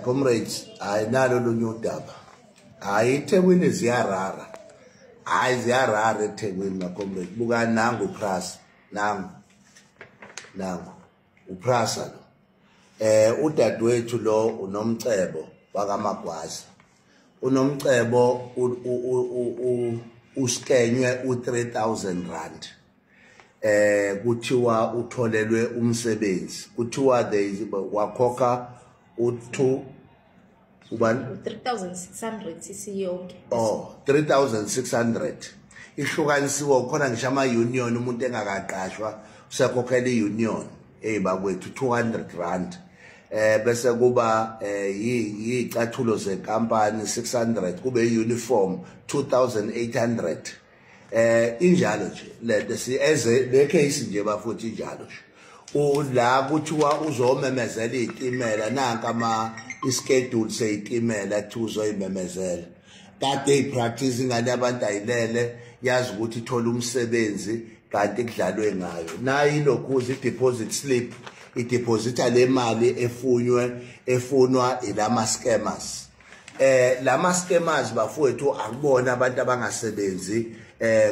Comrades, ayinalo lunye udaba. Hayi, eThekwini ziyarara. Hayi, ziyarara eThekwini, ma comrades. Buka nangu PRASA, nangu. Nangu uPRASA lo. Udadewethu lo uNomcebo wakaMagwaza. UNomcebo uskenywe u3000 rand. Kuthiwa utholelwe umsebenzi. Kuthiwa there is wakhokha u2 ubani. 3600 isiyonke. Oh, 3600 ihlukanisiwe khona ngisho ama union, umuntu engakaqashwa usekhokhela i-union, hey bakwethu, 200 rand, bese kuba yicathulo zenkampani 600, kube uniform 2800. Injalo nje lento si eze le case nje bafuthi, injalo nje. Ula kuthiwa uzomemezela izitimela, nanka ama ischedule seyitimela athi uzoyimemezela. Kade ipractice ingane abantu ayilele, yazi ukuthi ithola umsebenzi kanti kudlalwe ngayo. Nayi ilokhuza i-deposit slip, ideposita le mali efunywe efunwa ilama scammers. Lama scammers bafowethu akubona abantu abangasebenzi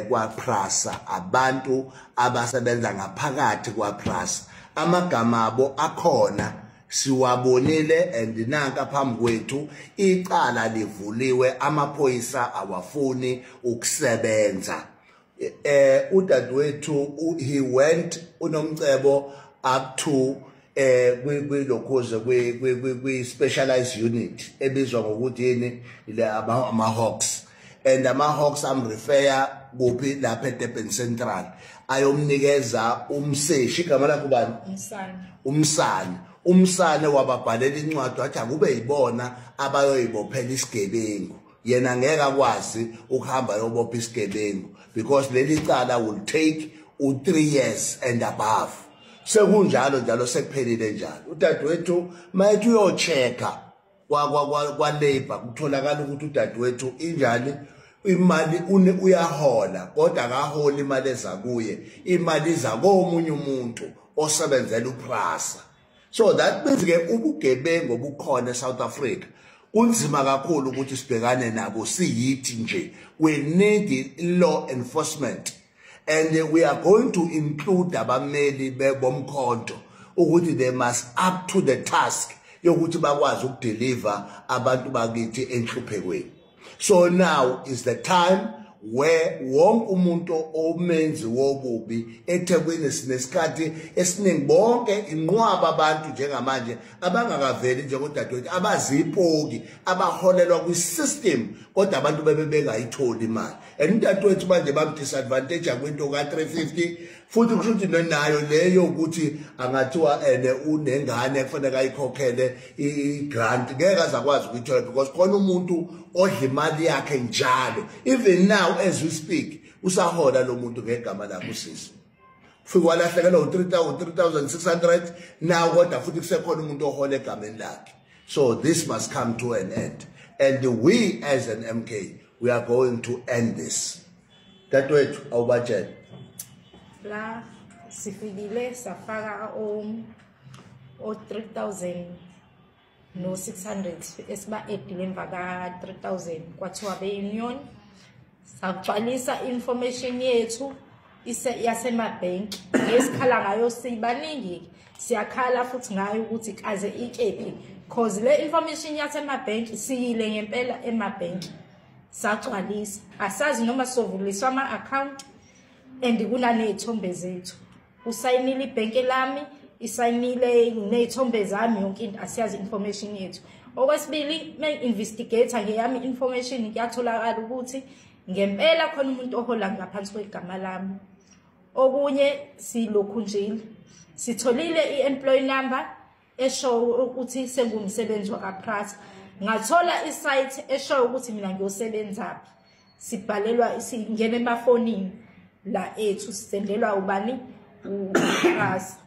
kwa PRASA, abantu abasebenza ngaphakathi kwa PRASA. Amagama abo akhona, siwabonile, and nanka phambi kwethu icala livuliwe, amaphoyisa awafuni ukusebenza. Udadewethu, he went, uNomcebo, up to kwilokhuze kwi specialized unit ebizwa ngokuthi yini ile, ama Hawks, and ama Hawks amrefer kuphi? Lapha eDurban Central, ayomnikeza umseshi. Igama lakho ubani? Umsana. Umsane. Umsane wababhalela incwadi, wathi akube yibona abayoyibophela isigebengu, yena ngeke akwazi ukuhamba yobopha isigebengu because leli cala will take u3 years and above. Sekunjalo njalo, sekuphelile njalo. Udadewethu mayethi uyochecka kwa labor, kutholakala ukuthi udadewethu injani imali uyahola, kodwa akaholi imali eza kuye, imali iza komunye umuntu osebenzela uPRASA. So that means ke ubugebengu obukhona eSouth Africa kunzima kakhulu ukuthi sibhekane nabo siyithi nje. We need law enforcement and we are going to include abameli bomkhonto ukuthi they must up to the task yokuthi bakwazi ukudeliver abantu bakithi enhluphekweni. So now is the time where wonke umuntu omenzi wobubi eThekwini, sinesikhathi esiningi, bonke inqwaba abantu njengamanje abangakaveli njengodadewethu abazipoki abaholelwa kwi-system, kodwa abantu bebe bengayitholi imali, and udadewethu manje bamdisadvantage kwinto ka-350 futhi. Kusho ukuthi nayo leyo ukuthi angathiwa ene unengane kufanele ayikhokhele i-grant, ngeke azakwazi ukuyithola because khona umuntu odla imali yakhe njalo. Even now as we speak, usahola lo muntu ngegama lakhe usisi. Ufike walahlekelwa u-3600 now, kodwa futhi kusekhona umuntu ohola egameni lakhe. So this must come to an end, and we as an MK, we are going to end this. Dadewethu, awubatshele. La sifikile safaka o 3000 no 600 esiba edile emva ka 3000, kwathiwa be union. Sagcwalisa information yethu ise yasemabhenki esikhala ngayo, sibaningi siyakhala futhi ngayo ukuthi kaze ikephi, cause le information yasemabhenki siyile ngempela emabhenki sagcwalisa, asazi noma sovuliswa ama account, and kunaney'thombe zethu, usayinile ibhenki lami, isayinile ney'thombe zami, yonke into. Asiyazi information yethu. Okwesibili, me-investigate ngeyami information, kuyatholakala ukuthi ngempela khona umuntu ohola ngaphansi kwegama lami. Okunye, silokhu njile sitholile i-employee number esho ukuthi sengumsebenzi wakaPRASA, ngathola isite esho ukuthi mina ngiyosebenzaphi. Sibhalelwa, singena emafonini la ethu, sisendelwa ubani? UPRASA.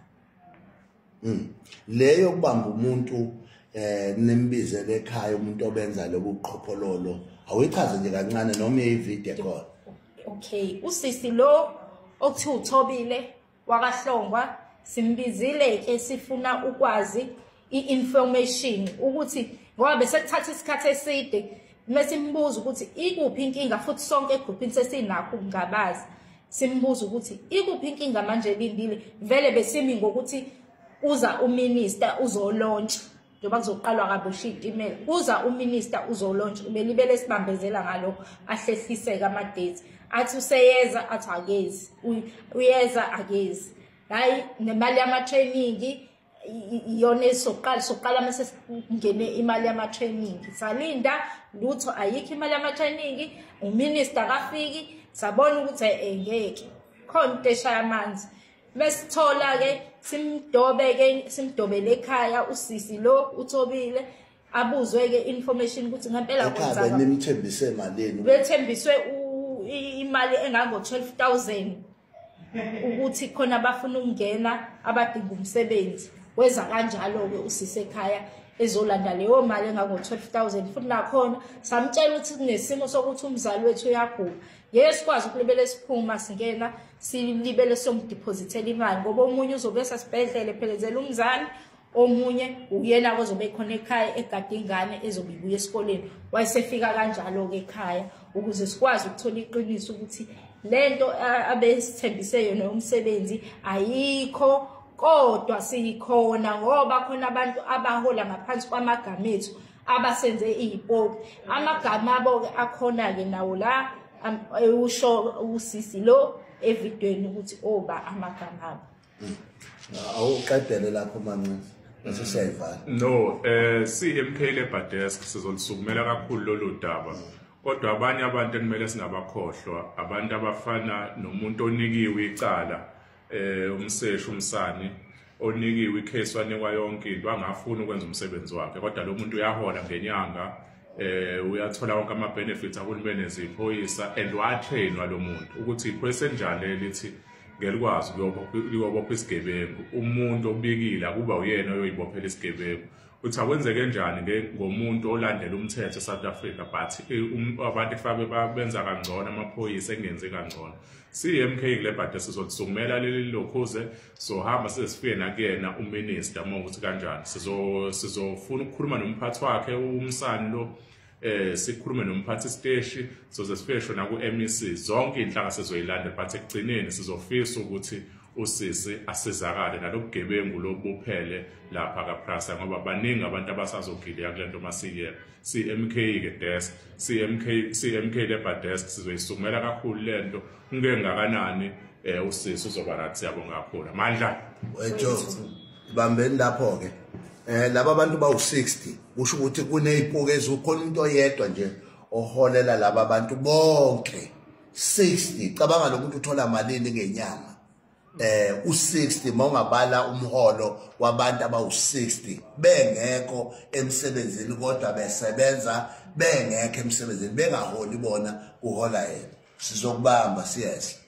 Leyo kubamba umuntu nimbizele ekhaya, umuntu obenza lobu buqhophololo, awuyichaze nje kancane noma ivideo khona. Okay, usisi lo okuthiwa uThobile wakaHlongwa, simbizile ke sifuna ukwazi. i-information ukuthi ngoba besekuthatha isikhathi eside mesimbuza ukuthi ikuphi inkinga, futhi sonke egroupini sesinakho ukungabazi, simbuza ukuthi ikuphi inkinga manje Lindile. Vele besimi ngokuthi uza uminister uzolaunch, njengoba kuzoqalwa kabusha itimela, uza uminister uzolaunch, ubelibele sibambezela ngalokho, ahlehliseka ama dates, athi useyeza, athi akezi, uyeza akezi. Hayi, nemali yama training iyona esoqala, soqala mase singene imali yama training, salinda lutho, ayikho imali yama training, uminister kafiki, sabona ukuthi ngeke khona into eshaya amanzi. Mesithola ke simdobe ke, simdobele ekhaya usisi lo uThobile, abuzwe ke information ukuthi ngempela kwenzaka. Nimthembise malini? Bethembiswe imali engango 12,000 ukuthi khona abafuna ukungena abadinga umsebenzi. Weza kanjalo ke usisi ekhaya ezolanda leyo mali engango 12,000, futhi nakhona samtshela ukuthi kunesimo sokuthi umzali wethu uyagula, ngeke sikwazi ukulibele siphuma singena silibele siyomdepositela imali, ngoba omunye uzobe sasibhedlele phelezela umzali, omunye uyena ozobe khona ekhaya egade ingane ezobe ibuya esikoleni. Wayesefika kanjalo ke ekhaya ukuze sikwazi ukuthola iqiniso ukuthi lento abesithembise yona umsebenzi ayikho, kodwa sikhona ngoba khona abantu abahola ngaphansi kwamagama ethu abasenze izipoki. Amagama abo akhona ke nawo la usho usisi lo evidweni ukuthi oba amagama abo. Awuqedele lapho mancinci bese siyayivala. No, CMK Labour Desk sizolisukumela kakhulu lolu daba. Kodwa abanye abantu ekumele singabakhohlwa, abantu abafana nomuntu onikiwe icala, umseshi umsani onikiwe icase wanikwa yonke into, angafuni ukwenza umsebenzi wakhe, kodwa lo muntu uyahola ngenyanga, uyathola wonke ama benefits ahulumeni eziphoyisa, and watrainwa lo muntu ukuthi iphoyisa enjani elithi ngelikwazi ukuyobopha isigebengu. Umuntu obikile akuba uyena oyoyibophela isigebengu. Uthi akwenzeke njani ngomuntu olandela umthetho eSouth Africa, but abantu kufanele benza kangcono, amaphoyisa engenzi kangcono. CMK Labour Desk sizosukumela leli lokhuze, sohamba size sifike nakuyena uminister uma ukuthi kanjani. Sizofuna ukukhuluma nomphathi wakhe umsani lo, sikhulume nomphathi siteshi, soze sifike na ku-MEC, zonke inhlaka sizoyilandela, but ekugcineni sizofisa ukuthi usisi asizakale nalobugebengu lobuphele lapha kaPrasa, ngoba baningi abantu abasazogileka kule nto masiyeka. CMK ke desk, CMK Labour Desk sizoyisukumela kakhulu lento, ungengakanani usisi uzoba nathi. Siyabonga kakhulu. Amandla wethu ibambeni lapho ke. Laba bantu bawu60, kusho ukuthi kunezipoki ezikhona, umuntu oyedwa nje oholela laba bantu bonke 60. Cabanga lokuthi uthola malini ngenyanga. U60 mawungabala umholo wabantu abawu60 bengekho emsebenzini, kodwa besebenza bengekho emsebenzini, bengaholi bona, kuhola yena. Sizokubamba siyes.